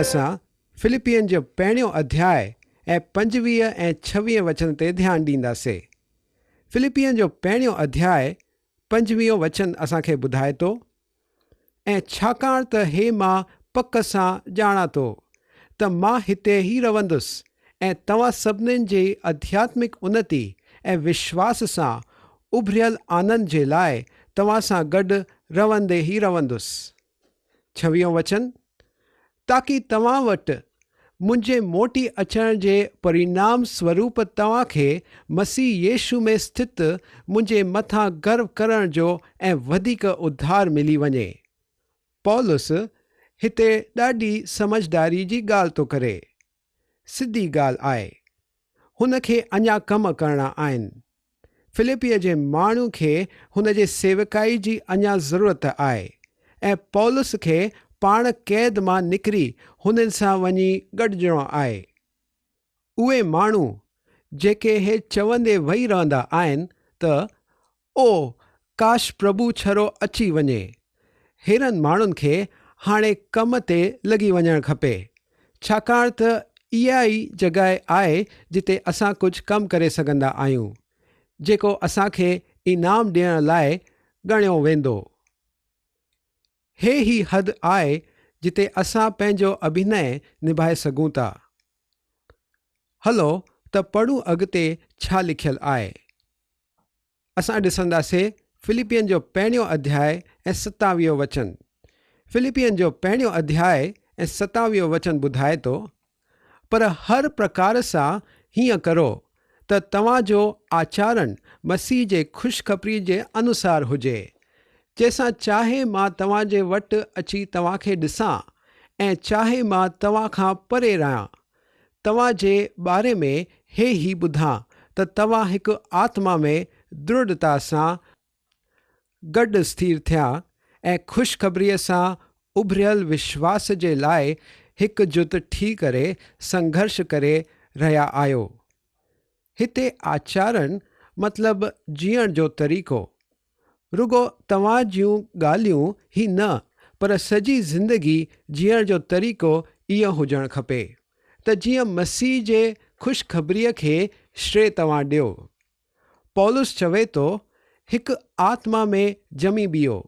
اسان فلپين جو پهريون اڌياء ۽ 25 ۽ 26 وچن تي ڌيان ڏينداسي. فلپين جو پهريون اڌياء پنجويهون وچن اسان کي ٻڌائي ٿو، ۽ ڇاڪاڻ ته هي مان پڪ سان ڄاڻان ٿو ته مان هتي ئي رهندس ۽ توهان سڀنين جي اڌياتمڪ انتي ۽ وشواس سان اڀريل آنند جي لاء توهان سان گڏ رهندي ئي رهندس. ڇويهون وچن، تاڪي توهان وٽ منهنجي موٽي اچڻ جي پرينام سوروپ توهان کي مسيح يسوع ۾ اسٿت منهنجي مٿان گرو ڪرڻ جو ۽ وڌيڪ اڌار ملي وڃي. پولس هتي ڏاڍي سمجهداري جي ڳالهه ٿو ڪري. سڌي ڳالهه آهي. هن کي اڃا ڪم ڪرڻا آهن. فلپيء جي ماڻهن کي هن جي سيوڪائي جي اڃا ضرورت آهي ۽ پولس کي پاڻ قيد مان نڪري هنن سان وڃي گڏجڻو آهي. اهي ماڻهو جيڪي هي چوندي ويهي رهندا آهن ته او ڪاش پرڀو ڇرو اچي وڃي. ههڙن ماڻهن کي هاڻي ڪم تي لڳي وڃڻ کپي، ڇاڪاڻ ته اها ئي جڳهه آهي جتي اسان ڪجهه ڪم ڪري سگهندا آهيون، جيڪو اسان کي انعام ڏيڻ لاء ڳڻيو ويندو. هي ئي حد آهي جتي اسان پنهنجو اڀينئه نڀائي سگهون ٿا. هلو ته پڙهون اڳتي ڇا لکيل آهي. اسان ڏسنداسين فلپين جو پهريون اڌياء ۽ ستاويهون وچن. فلپين جو پهريون اڌياء ۽ ستاويهون وچن ٻڌائي ٿو، پر هر پرڪار سان هيئن ڪرو ته توهان جو آچارڻ مسيح جي خوشخبريء جي انوسار هجي، جنهن سان چاهي مان توهان جي وٽ اچي توهان کي ڏسان ۽ چاهي مان توهان کان پري رهان، توهان جي باري ۾ هي ئي ٻڌان ته توهان هڪ آتما ۾ درڍتا سان گڏ اسٿير ٿيا ۽ خوشخبريء سان اڀريل وشواس جي لاء هڪ جت ٺھي ڪري سنگهرش ڪري رهيا آهيو. هتي آچارڻ مطلب جيئڻ جو طريقو. رڳو توهان جون ڳالهيون ئي نه پر سڄي زندگي جيئڻ جو طريقو اهو هجڻ کپي ته جيئن مسيح جي خوشخبريء کي شري توهان ڏيو. پولس چوي ٿو، هڪ آتما ۾ ڄمي بيهو،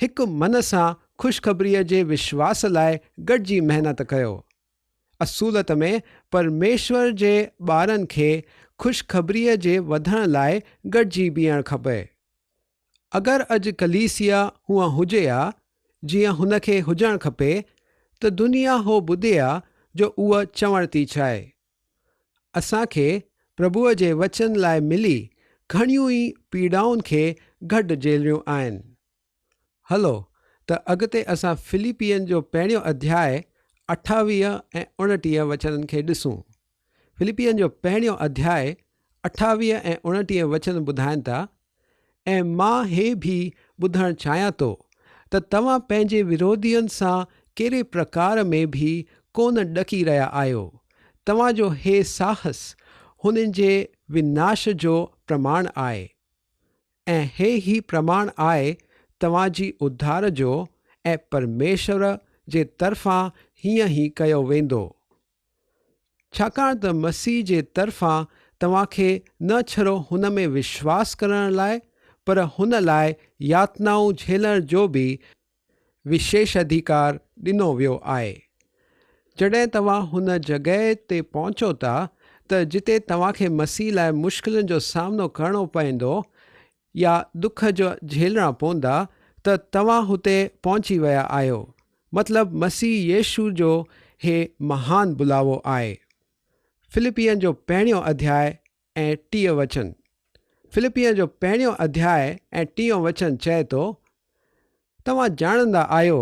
هڪ من سان خوشخبريء جي وشواس لاء گڏجي محنت ڪيو. اصولت ۾ پرميشور جي ٻارن کي خوشخبريء جي وڌڻ لاء گڏجي بيهڻ کپي. اگر اڄ ڪليسيا هونء هجي ها جيئن هن کي هجڻ کپي ته دنيا هو ٻڌي ها جو اوء چوڻ ٿي چاهي. اسان کي پرڀوء جي وچن لاء ملي گهڻيون ئي پيڙائن کي گڏ جهيلڻيون آهن. هلو ته اڳتي اسان فلپين جو پهريون اڌياء 28 ۽ 29 وچنن کي ڏسون. فلپين جو پهريون اڌياء 28 ۽ 29 وچن ٻڌائين ٿا، ۽ مان هي به ٻڌڻ چاهيان ٿو ته توهان پنهنجي وروڌين سان ڪهڙي پرڪار ۾ به ڪونه ڏڪي رهيا آهيو، توهان جو هي ساهس هنن جي وناش جو پرماڻ آهي. ۽ هي ئي پرماڻ آهي توهان جي اڌار جو ۽ پرميشور جي طرفان هيئن ئي ڪيو ويندو. ڇاڪاڻ ته مسيح جي طرفان توهان کي نه ڇڙو هن ۾ وشواس ڪرڻ لاء پر هن لاء ياتنائون جهيلڻ جو به وشيش اڌيڪار ڏنو ويو آهي. جڏهن توهان هن جڳهه تي پهچو ٿا ته جتي توهان کي مسيح لاء مشڪلن جو سامنو ڪرڻو پوندو يا ڏک جا جهيلڻا پوندا ته توهان هتي پهچي ويا آهيو، مطلب مسيح يسوع جو هي مهان بلاوو آهي. فلپين جو پهريون اڌياء ۽ 30 وچن. فلپين جو پهريون اڌياء ۽ ٽيهون وچن چئي ٿو، توهان ڄاڻندا آهيو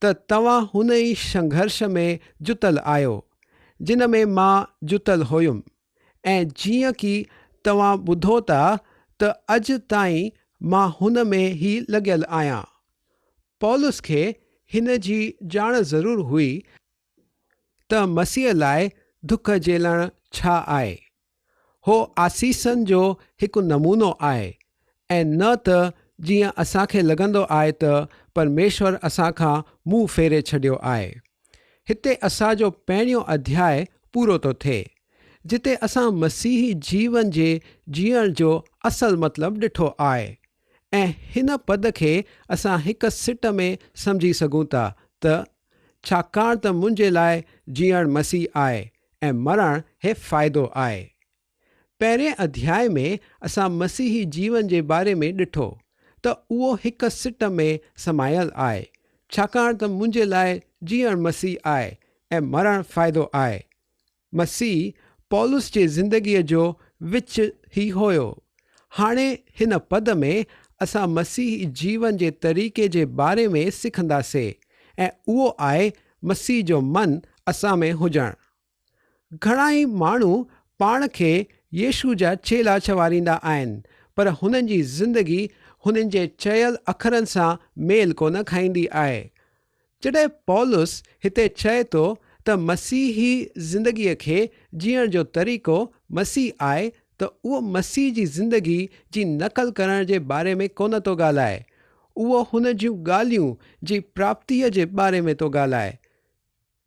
ته توهان هن ئي سنگهرش ۾ جتل آهيو، جن ۾ مان جتل هيم، ۽ جيئن ڪي توهان ٻڌو ٿا ته اڄ تائين مان هن ۾ ئي لڳيل آهيان. پولس کي هن جي ڄاڻ ضرور هئي ته مسيح لاء دک جهيلڻ ڇا آهي؟ هو آسيسن جو هڪ نمونو آهي ۽ نه ته جيئن اسان کي لڳندو آهي ته پرميشور اسان کان منهن ڦيري ڇڏيو آهي. هتي اسان جو پهريون اڌياء پورو ٿو ٿئي، جتي اسان مسيحي جيون جي جيئڻ جو اصل مطلب ڏٺو آهي ۽ هن پد کي اسان هڪ سٽ ۾ سمجهي سگهون ٿا ته، ڇاڪاڻ ته منهنجي لاء جيئڻ مسيح آهي ۽ مرڻ هي فائدو آهي. پهرئين اڌياء ۾ اسان مسيحي جيون جي باري ۾ ڏٺو ته اهو هڪ سٽ ۾ سمايل آهي، ڇاڪاڻ ته منهنجي لاء جيئڻ مسيح آهي ۽ مرڻ فائدو آهي. مسيح پولس جي زندگيء جو وچ ئي هيو. هاڻي هن پد ۾ اسان مسيحي جيون جي طريقي جي باري ۾ سکنداسي ۽ اهو آهي مسيح جو من اسان ۾ هجڻ. گهڻا ئي ماڻهو پاڻ کي يسوع جا چيلا چواريندا آهن، پر هنن جي زندگي هنن جي چيل اکرن سان ميل ڪونه کائيندي آهي. جڏهن پولس هتي چئي ٿو ته مسيحي زندگيء کي جيئڻ جو طريقو مسيح آهي ته اهو مسيح جي زندگي جي نقل ڪرڻ جي باري ۾ ڪونه ٿو ڳالهائي، اهو هن جون ڳالهيون جي پراپتيء جي باري ۾ ٿو ڳالهائي.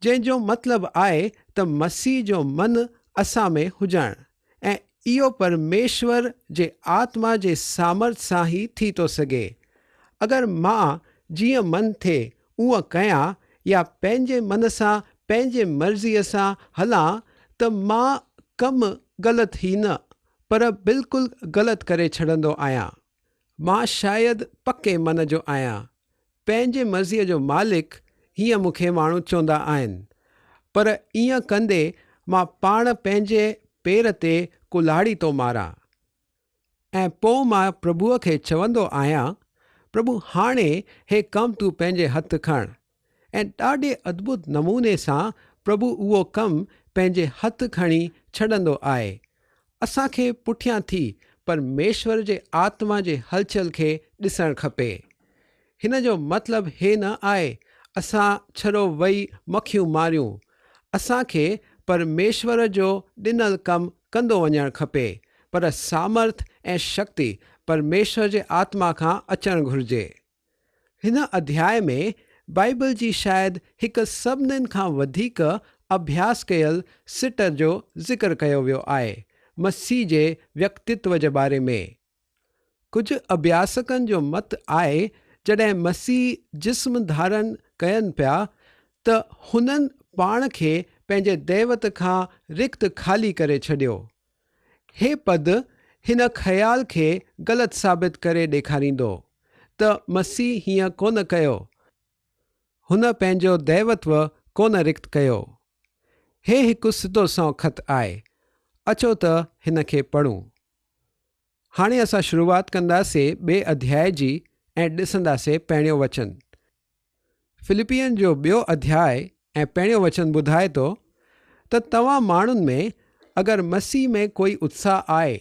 جنهن جو مطلب آهي ته مسيح جو من اسان ۾ هجڻ ۽ اهو پرميشور جي آتما جي سامرٿ سان ئي ٿي ٿو سگهي. اگر مان جيئن من ٿئي اونء ڪيان يا پنهنجي من سان پنهنجي مرضيء سان هلان ته مان ڪم غلط ئي نه پر بلڪل غلط ڪري ڇڏندو آهيان. مان شايد پڪي من جو آهيان، پنهنجي مرضيء جو مالڪ هيئن مون کي ماڻهو چوندا آهن، پر ائين ڪندي مان پاڻ پنهنجي پير تي ڪلهاڙي ٿو ماران ۽ پوء مان پرڀوء کي چوندو آهيان، پرڀو هاڻي هي ڪم تون پنهنجي هٿ کڻ ۽ ڏاڍي ادڀت نموني سان پرڀو اهو ڪم پنهنجي هٿ کڻي ڇڏندو آهي. اسان کي پٺيان ٿي پرميشور جي آتما جي هلچل کي ڏسڻ کپي. هن جو مطلب هي نه آهي اسان ڇڙو وئي مکيون ماريون. اسان کي پرميشور جو ڏنل ڪم ڪندو وڃڻ کپي پر سامرٿ ۽ شڪتي پرميشور جي آتما کان اچڻ گهرجي. هن اڌياء ۾ بائيبل جي شايد هڪ سڀنين کان وڌيڪ اڀياس ڪيل سٽ جو ذڪر ڪيو ويو آهي، مسيح جي ويڪتتو جي باري ۾. ڪجهه اڀياسڪن جو مت آهي جڏهن مسيح جسم ڌارڻ ڪين پيا ته هنن پاڻ کي پنهنجي ديوت کان رڪت خالي ڪري ڇڏيو. هي پد هن خيال کي غلط ثابت ڪري ڏيکاريندو ته مسيح هيئن ڪونه ڪيو، هن پنهنجو ديوتو ڪونه رڪت ڪيو. هي هڪ سڌو سنئون خط آهي. اچو ته هن کي پڙهون. هاڻي اسان شروعات ڪنداسي ٻئي اڌياء جي ۽ ڏسنداسي پهريون وچن. فلپين جو ٻيو اڌياء ۽ پهريون وچن ٻڌائي ٿو ته توهان ماڻهن ۾ اگر مسيح ۾ ڪوئي اتساهه آهي،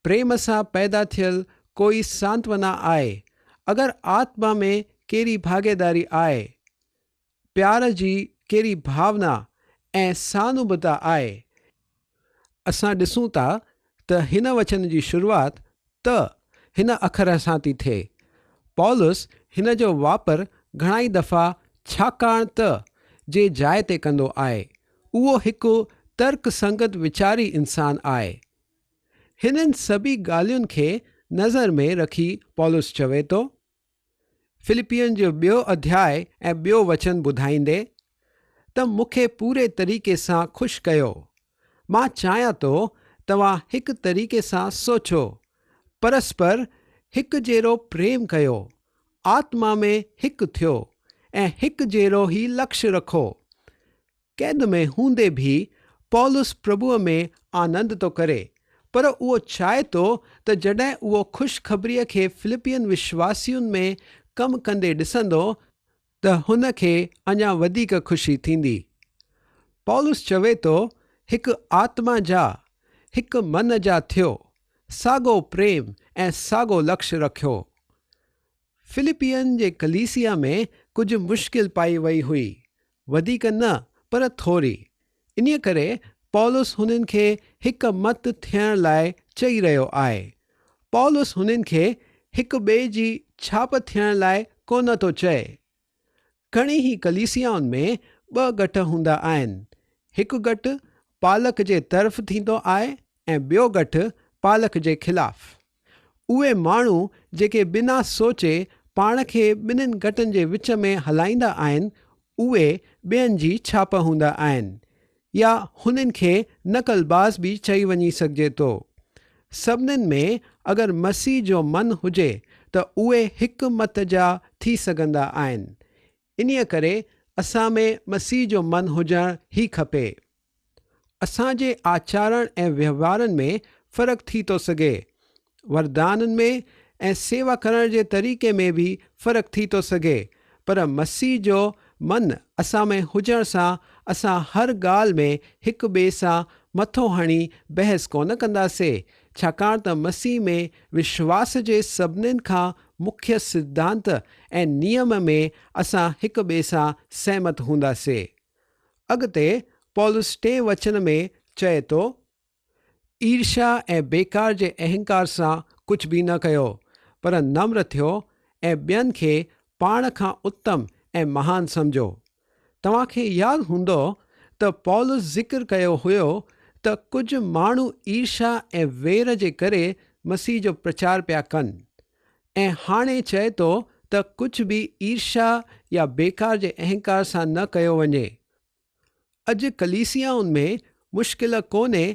پريم سان پيدا ٿيل ڪوئي سانتونا آهي، اگر آتما ۾ ڪهڙي ڀاڳيداري آهي، پيار جي ڪهڙي ڀاونا ۽ سهانوڀتا آهي، اسان ڏسون ٿا ته هن وچن جي شروعات ته هن اکر سان ٿي ٿئي. پولس هن جو واپر گهڻائي دفعا ڇاڪاڻ ته جي جاء تي ڪندو آهي. اهو هڪ ترڪ سنگت ويچاري انسان آهي. هنن سڀئي ڳالهين کي نظر ۾ رکي پولس چوي ٿو. فلپين جو ٻيو اڌياء ۽ ٻيو وچن ٻڌائيندي ته مون کي پوري طريقي سان خوش ڪيو. مان چاهيان ٿو توهان هڪ طريقي سان سوچو، پرسپر هڪ جهڙو پريم ڪيو، آتما ۾ هڪ ٿيو ۽ هڪ جهڙو ئي لڪش رکو. قيد ۾ هوندي به پولس پرڀوء ۾ آنند ٿو ڪري، پر اهو چاهي ٿو ته جڏهن اهو خوشخبريء کي فلپين وشواسين ۾ ڪم ڪندي ڏسندو ته هن کي اڃا وڌيڪ خوشي ٿيندي. پولس چوي ٿو، هڪ آتما جا، هڪ من جا ٿيو، ساڳو پريم ۽ ساڳو لڪش رکيو. فلپين جي ڪليسيا ۾ ڪجهه مشڪل پائي وئي هئي، وڌيڪ نه پر ٿوري. انهيء ڪري پولس هنن کي هڪ مت ٿيڻ لاء چئي رهيو آهي. پولس هنن کي هڪ ٻئي جي ڇاپ ٿيڻ لاء ڪونه ٿو چئي. گهڻي ئي ڪليسيائن ۾ ٻه ڳٺ هوندا آهن. هڪ ڳٺ پالڪ جي طرف ٿيندو آهي ۽ ٻيو ڳٺ پالڪ جي خلاف. اهي ماڻهو جيڪي بنا سوچي پاڻ کي ٻنهين ڳٺن جي وچ ۾ هلائيندا آهن، اهي ٻين جي ڇاپ هوندا آهن يا هنن کي نقل باز به چئي وڃي سگهجي ٿو. سڀنين ۾ اگر مسيح جو من هجي ته اهي هڪ مت جا ٿي سگهندا آهن. انهيء ڪري اسان ۾ مسيح جو من هجڻ ئي کپي. اسان جي آچارڻ ۽ وهنوارن ۾ فرق ٿي ٿو سگهي. وردانن ۾ ۽ سيوا ڪرڻ جي طريقي ۾ به فرق ٿي ٿو سگهي، پر مسيح جو من اسان ۾ هجڻ سان اسان هر ڳالهه ۾ هڪ ٻئي سان مٿو هڻي بحث ڪونه ڪنداسي، ڇاڪاڻ ته مسيح ۾ وشواس جي سڀنين کان مکيه سڌانت ۽ نيم ۾ اسان هڪ ٻئي سان سهمت هونداسي. اڳتي پولس ٽئين وچن ۾ چئي ٿو. ايرشا ۽ بيڪار جي اهنڪار سان ڪجهه به نه ڪيو، پر نمر ٿيو ۽ ٻين کي پاڻ کان اتم ۽ مهان سمجهو. توهان کي ياد هوندو ته پولس ذڪر ڪيو هيو ته ڪجهه ماڻهو ايرشا ۽ وير جي ڪري مسيح جو پرچار پيا ڪن ۽ هاڻي چئي ٿو ته ڪجهه به ايرشا يا بيڪار جي اهنڪار سان نه ڪيو وڃي. اڄ ڪليسيائن ۾ مشڪل ڪونهي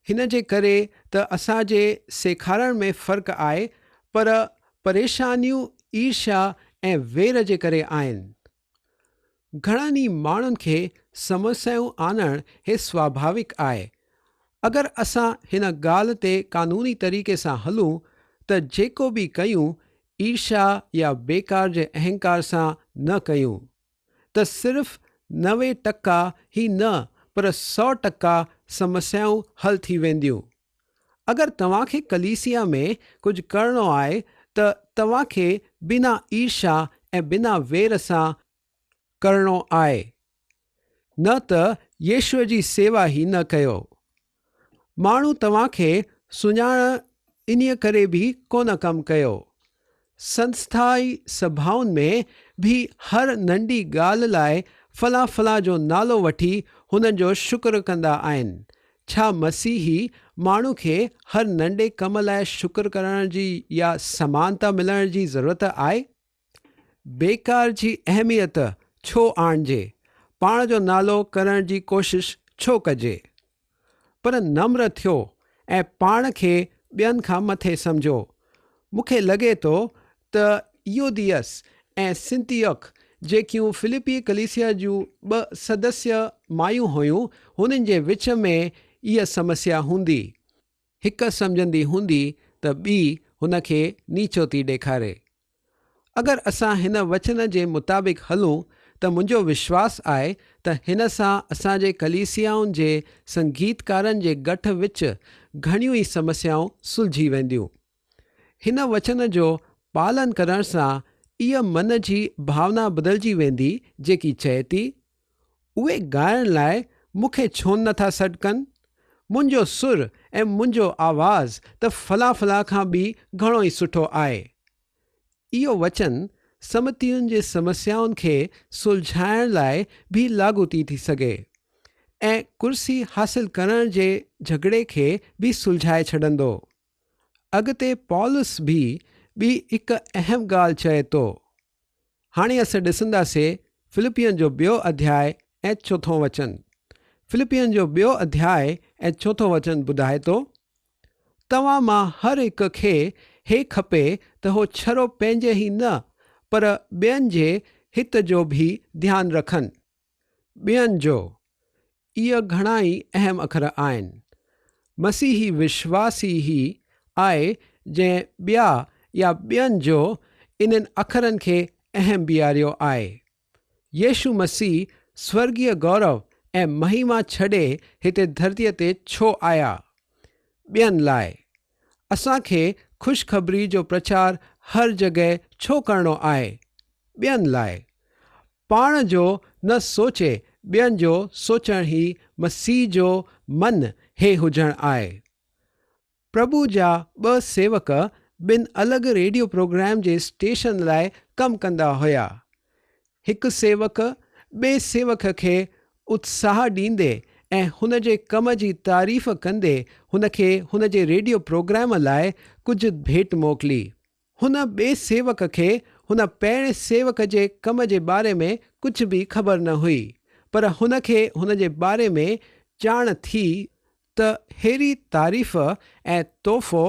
هن جي ڪري ته اسان جي سيکارڻ ۾ فرق آهي پر پريشانيون ايرشا ۽ وير جي ڪري آهن. گهڻن ئي ماڻهن کي سمسيائون آڻڻ هي سواڀاويڪ آهي. اگر اسان هن ڳالهه تي قانوني طريقي سان هلون ته جيڪو به ڪيون ايرشا يا بيڪار جي اهنڪار سان نه ڪيون. ته صرف 90% ئي نه پر 100% سمسيائون حل ٿي وينديون. اگر توهان کي ڪليسيا ۾ ڪجهه ڪرڻو آهي ته توهان کي بنا ايرشا ۽ بنا وير سان ڪرڻو آهي. نه ته يسوع جي سيوا ئي نه ڪيو. ماڻهو توهان کي سڃاڻڻ انهيء ڪري به ڪونه ڪم ڪيو. سنسٿائي سڀائن ۾ به هر ننڍي ڳالهه لاء فلان فلان جو نالو وٺي هنن جو شڪر ڪندا آهن. ڇا مسيحي ماڻهو کي هر ننڍي ڪم لاء شڪر ڪرڻ جي يا سمانتا ملڻ جي ضرورت آهي؟ بيڪار جي اهميت ڇو آڻجي؟ پاڻ جو نالو ڪرڻ جي ڪوشش ڇو ڪجي؟ پر نمر ٿيو ۽ پاڻ کي ٻين کان مٿي سمجهو. مون کي لڳي ٿو ته يوديس ۽ سنتيوڪ جيڪيون فلپي ڪليسيا جون ٻه سدسيه مايون هيون، هنن جي وچ ۾ اها سمسيا هوندي. هڪ سمجهندي هوندي ته ٻي هن کي نيچو ٿي ڏيکاري. اگر اسان هن وچن جي مطابق هلون ته منهنجو وشواس آهي ته هن سان اسان جي ڪليسيائن جي سنگيتڪارن جي ڳٺ وچ گهڻيون ئي سمسيائون سلجهي وينديون. هن وچن جو پالن ڪرڻ سان اها من جي ڀاونا بدلجي ويندي جيڪي چئي ٿي، اهي ڳائڻ لاء مون کي ڇونه نٿا سڏ ڪن؟ منهنجو سر ۽ منهنجو آواز ته فلان فلان کان به گهڻو ئي سٺو آهي. اهو وچن سمتين جي سمسيائن کي سلجهائڻ لاء به لاڳو ٿي ٿي سگهي ۽ ڪرسي حاصل ڪرڻ جي جهڳڙي کي به سلجهائي ڇڏندو. اڳتي پولس به ٻي هڪ اهم ڳالهه چئي ٿو. هاڻي اسين ڏسنداسي فلپين جو ٻيو اڌياء ۽ چوٿون وچن. فلپين جو ٻيو اڌياء ۽ چوٿون وچن ٻڌائي ٿو، توهان مان هر هڪ کي هي کپي ته هو ڇڙو پنهنجي ئي نه پر ٻين جي هت جو به ڌيان رکن. ٻين جو. اهي گهڻا ئي اهم اکر آهن. مسيحي وشواسي ئي آهي جنهن ٻيا يا ٻين جو انهن اکرن کي اهم بيهاريو آهي. يسوع مسيح سورڳيه گورو ۽ مهيما ڇڏي هتي ڌرتيء تي ڇو آيا؟ ٻين لاء. اسان کي خوشخبري جو پرچار هر جڳهه ڇو ڪرڻو آهي؟ ٻين لاء. پاڻ جو نه سوچي ٻين جو سوچڻ ئي مسيح جو من هي هجڻ آهي. پرڀو جا ٻه سيوڪ ٻن الڳ ريڊيو پروگرام جي اسٽيشن لاء ڪم ڪندا هيا. هڪ سيوڪ ٻئي سيوڪ کي اتساهه ڏيندي ۽ هن جي ڪم جي تعريف ڪندي هن کي هن جي ريڊيو پروگرام لاء ڪجهه ڀيٽ موڪلي. هن ٻئي سيوڪ کي هن پهرين سيوڪ جي ڪم جي باري ۾ ڪجهه به خبر نه هئي، پر هن کي هن جي باري ۾ ڄاڻ ٿي ته ههڙي تعريف ۽ تحفو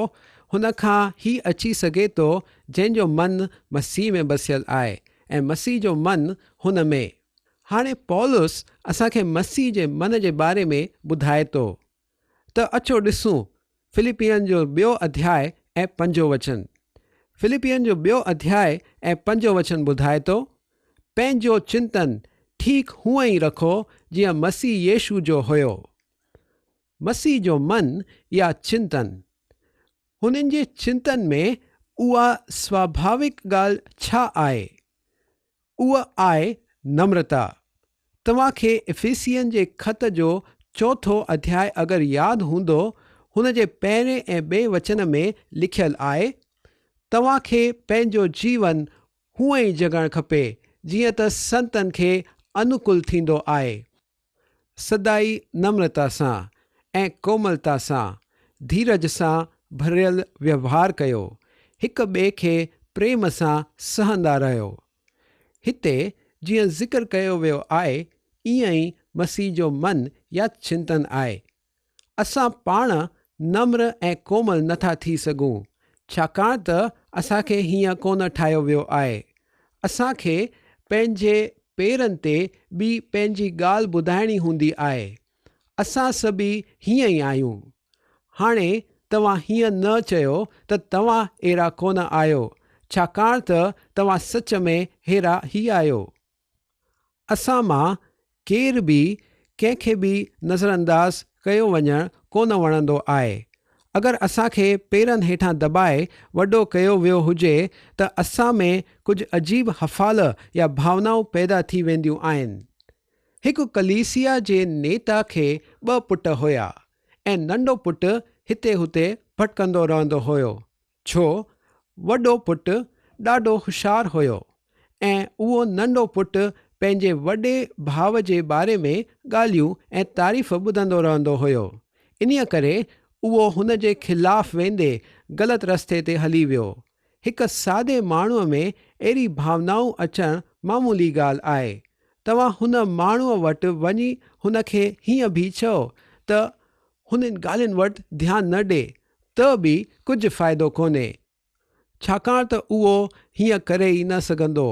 هن کان ئي اچي سگهي ٿو جنهن جو من مسيح ۾ بسيل آهي ۽ مسيح جو من هن ۾. هاڻي پولس اسان کي مسيح جي من جي باري ۾ ٻڌائي ٿو. ته اچو ڏسون فلپين جو ٻيو اڌياء ۽ پنجون وچن. فلپين جو ٻيو اڌياء ۽ پنجون وچن ٻڌائي ٿو، پنهنجو چنتن ٺيڪ هونئن ئي رکو جيئن مسيح يسوع جو هيو. مسيح جو من يا چنتن. هنن جي چنتن ۾ اها سواڀاوڪ ڳالهه ڇا آهي؟ اها آهي نمرتا. توهان کي افيسين جي خط جو چوٿون اڌياء اگر ياد هوندو، هن جي پهرين ۽ ٻئي وچن ۾ لکيل آهي، توهان کي پنهنجو جيون هونئن ئي جڳڻ کپي، جيئن ته سنتن کي انوڪول ٿيندو آهي. سدائين نمرتا سان ۽ ڪوملتا سان، ڌيرج سان ڀريل ويوهار ڪيو، هڪ ٻئي کي پريم سان سهندا رهيو. هتي جيئن ذڪر ڪيو ويو آهي، ائين ئي مسيح جو من يا چنتن آهي. اسان پاڻ نمر ۽ ڪومل نٿا ٿي سگهون، ڇاڪاڻ ته اسان کي هيئن ڪونه ٺاهيو ويو آهي. اسان کي پنهنجي پيرن تي به پنهنجي ڳالهه ٻڌائڻي هوندي آهي. اسان سڀئي هيئن ئي آهيون. هاڻي توهان هيئن نه چيو ته توهان اهڙا ڪونه آهيو، ڇاڪاڻ ته توهان سچ ۾ اهڙا ئي آهيو. اسان مان ڪير به ڪنهن کي به نظرانداز ڪيو وڃڻ ڪونه وڻندو آهي. اگر اسان کي پيرن هيٺان دٻائي وڏو ڪيو ويو هجي ته اسان ۾ ڪجهه عجيب حفال يا ڀاونائون پيدا ٿي وينديون آهن. هڪ ڪليسيا جي نيتا کي ٻه پٽ هيا ۽ ننڍو پٽ هتي هتي ڀٽڪندو رهندو هيو. ڇو وڏو پٽ ڏاڍو هوشيار هيو ۽ اهو ننڍو پٽ پنهنجي وڏي ڀاء جي باري ۾ ڳالهيون ۽ تعريف ٻڌندو رهندو هيو. انهيء ڪري اهو هن جي خلاف ويندي غلط رستي تي هلي ويو. هڪ سادي ماڻهوء ۾ اهڙي ڀاونائون اچڻ معمولي ڳالهه آهي. توهان هن ماڻهوء وٽ وڃي هن کي هيئن به چئو ته هنن ڳالهين وٽ ڌيان نه ڏي ته به ڪجهه فائدو ڪونهي، ڇاڪاڻ ته اهو هيئن ڪري ئي نه سگهندو.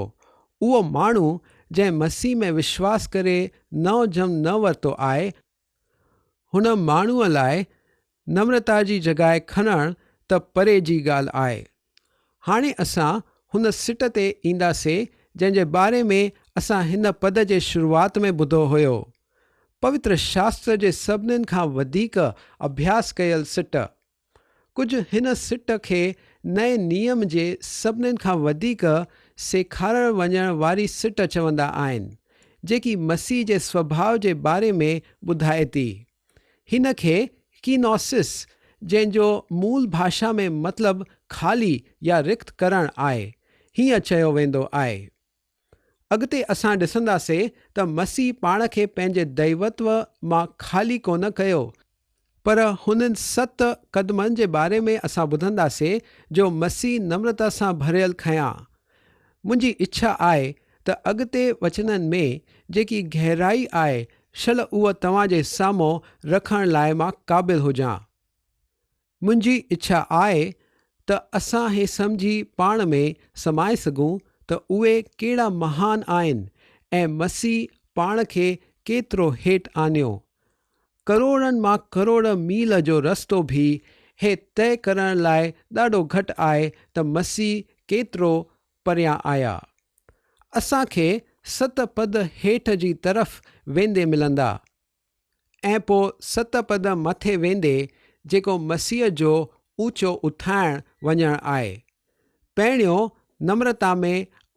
اهو ماڻهو جنهن مسيح ۾ وشواس ڪري نئون جنم نه ورتو آهي، هن ماڻهوء لاء نمرتا جي جڳهه کڻڻ ته پري جي ڳالهه آهي. هاڻي اسان هن سٽ تي اينداسين جنهن جي باري ۾ اسان هن پد جي شروعات ۾ ٻڌو هيو. پوتر شاستر جي سڀنين کان وڌيڪ اڀياس ڪيل سٽ. ڪجهه هن سٽ کي نئين نيم جي سڀنين کان وڌيڪ سيکارڻ وڃڻ واري سٽ چوندا آهن، جيڪي مسيح جي سوڀاء جي باري ۾ ٻڌائي ٿي. هن کي ڪينوسس، جنهن جو مول ڀاشا ۾ مطلب خالي يا رڪت ڪرڻ آهي، هيئن چيو ويندو آهي. اڳتي اسان ڏسنداسين ته مسيح پاڻ کي پنهنجي دئيوتو مان خالي ڪونه ڪيو، پر هنن ست قدمن جي باري ۾ اسان ٻڌنداسين جو مسيح نمرتا سان ڀريل کنيا. منهنجي اڇا آهي ته اڳتي وچنن ۾ جيڪي گهرائي آهي شل اهو توهان جي سامهون رکڻ لاء مان قابل هجان. منهنجي اڇا آهي ته اسان هي سمجهي پاڻ ۾ سمائي سگهون ته اهي ڪهڙا مهان آهن ۽ مسيح پاڻ کي ڪيترو هيٺ آنيو. ڪروڙن مان ڪروڙ ميل جو رستو به هي طئي ڪرڻ لاء ڏاڍو گهٽ آهي ته مسيح ڪيترو پريان آيا. اسان کي ست پد هيٺ جي طرف ويندي ملندا. ۽ پوء ست پد مٿي ويندي جيڪو مسيح جو اوچو اٿائڻ وڃڻ آهي. پهريون نمرتا ۾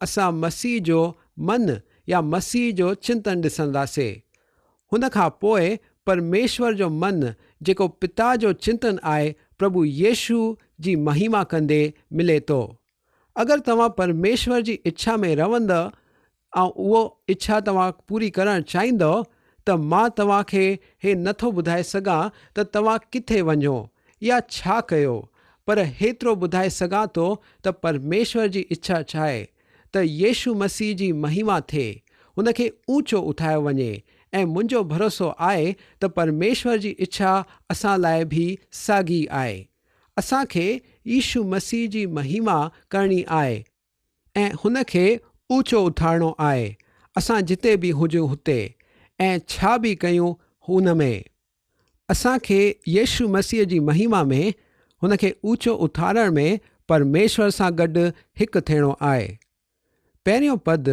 اسان مسيح جو من يا مسيح جو چنتن ڏسنداسي. هن کان پوء پرميشور جو من جيڪو پتا جو چنتن آهي پرڀو يسوع جي مهيما ڪندي ملي ٿو. اگر توهان پرميشور جي اڇا ۾ رهندؤ ۽ اهو اڇا توهان پوري ڪرڻ چاهيندؤ ته مان توهان کي هي نه ٿو ٻڌائي سگهان ته توهان ڪٿي وڃو يا ڇا ڪيو پر هيترو ٻڌائي سگهان ٿو ته پرميشور جي اڇا ڇاهي ته يسوع مسيح جي مهما ٿئي، هن کي اوچو اٿايو وڃي ۽ منهنجو ڀروسو آهي ته پرميشور جي اڇا اسان لاء به ساڳي آهي. اسان کي يسوع مسيح جي مهما ڪرڻي آهي ۽ هن کي اوچو اٿارڻو آهي، اسان جتي به هجون هتي ۽ ڇا به ڪيون ان ۾. اسان کي يسوع مسيح جي مهما ۾ هن کي اوچو اٿارڻ ۾ پرميشور سان گڏ هڪ ٿيڻو آهي. پهريون پد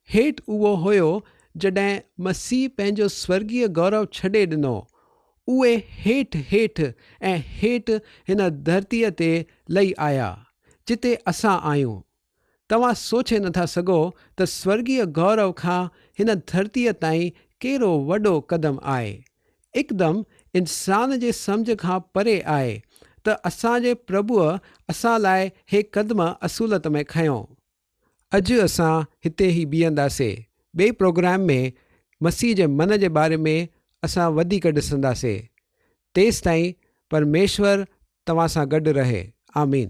هيٺ اهو هيو جڏهن مسيح پنهنجو سورڳيه گورو ڇڏي ڏنو، اهي هيٺ هيٺ ۽ هيٺ هن ڌرتيء تي لهي آيا، جتي اسان آهيون. توهان سوچي نٿا سگهو ته سورڳيه گورو کان هن ڌرتيء تائين ڪيڏو وڏو قدم آهي. هڪدم انسان جي سمجهه کان پري آهي ته اسان جي پرڀوء اسان لاء هي قدم اصولت ۾ کنيو. اڄ اسان هتي ئي بيهنداسي. ٻئي پروگرام ۾ مسيح جي من جي باري ۾ اسان وڌيڪ ڏسنداسي. تيستائين پرميشور توهان سان گڏ رهي. آمين.